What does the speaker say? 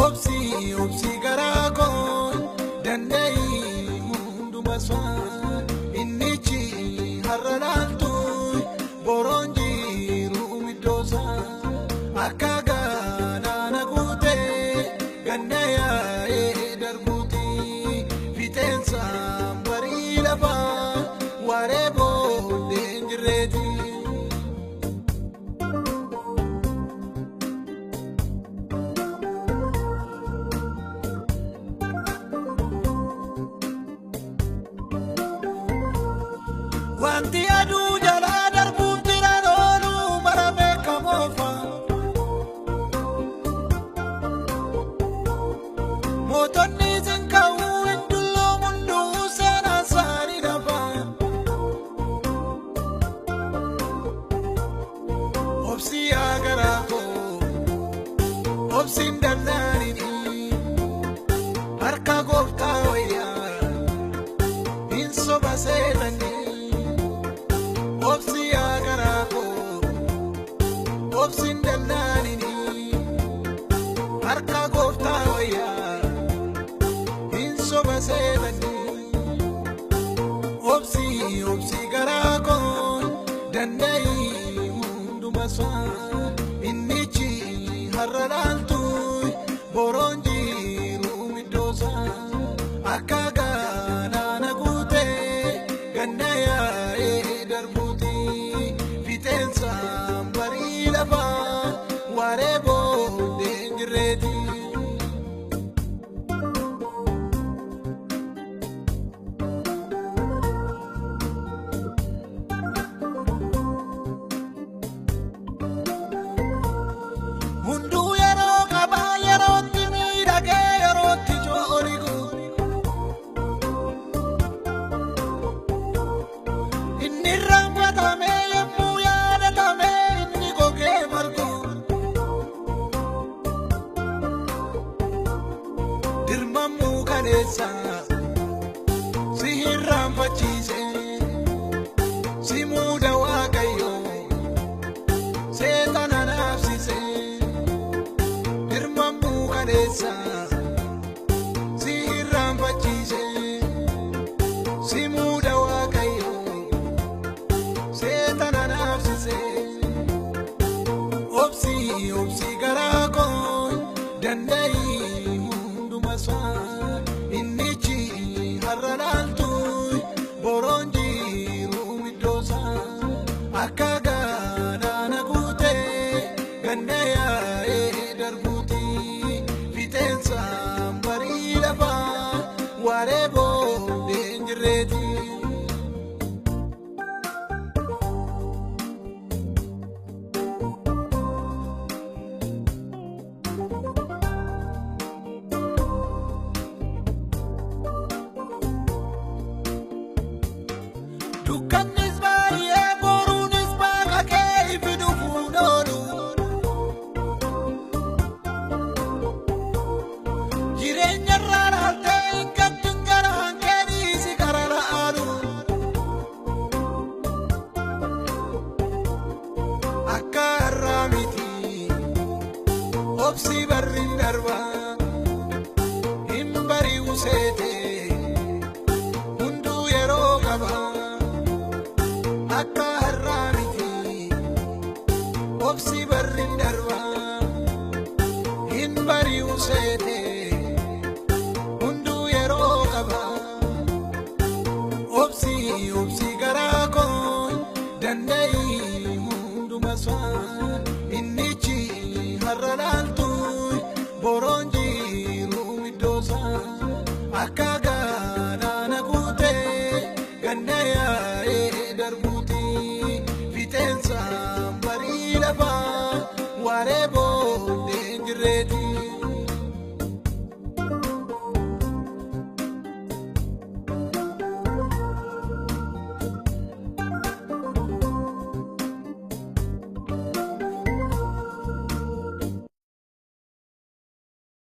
Obsi obsi garaa koo danda'i hunduma isaa innichi har'a laaltu boroon jiru iddoosaa akka galaana guutee ganna yaa'ee darbuuti fixeensa barii lafaa waaree booddee hin jirreeti. Wanti aduu jalaa darbuuf jiran ooluu bara beekamoofa. Mootonni isin ka'uu hin dulloomu hunduu seenaa isaanii lafa. Obsi yaa garaa koo obsiin dallaanin harka gooftaa wayyaa hin soba seetanii. Obsi yaa garaa koo obsiin dallaanin harka gooftaa wayyaa hin soba seetanii. Obsi obsi garaa koo danda'i hunduma isaa innichi har'a laaltu boroon jiru iddoosaa akka galaana guutee ganna yaa'ee darbuuti fixeensa barii lafaa waaree booddee hin jirreeti. Hunduu yeroo qabaa yerootti miidhagee yerootti cooligu. Inni irraanfatamee yemmuu yaadatamee inni gogee margu. Dirmammuu kaleessa si irraanfachiise si muuda Waaqayyoo seexana naafsise. Dirmammuu kaleessa si irraanfachiise si muuda Waaqayyoo seexana naafsise. Obsi obsi garaa koo danda'i hunduma isaa innichi har'a laaltu boroon jiru iddoosaa akka galaana guutee ganna yaa'ee darbuuti fixeensa barii lafaa waaree booddee hin jirreeti. Dukkannis baay'ee boruunis baqaqee ifi dhufuun oolu. Jireenya irraa laaltee hin gaddin garaan kee dhiisi gara laalu. Akka har'aa miti obsi barri hin darba hin bari'u seetee hunduu yeroo qaba. Akka har'aa miti obsi barri hin darba hin bari'u seetee hunduu yeroo qaba. Obsi obsi garaa koo danda'i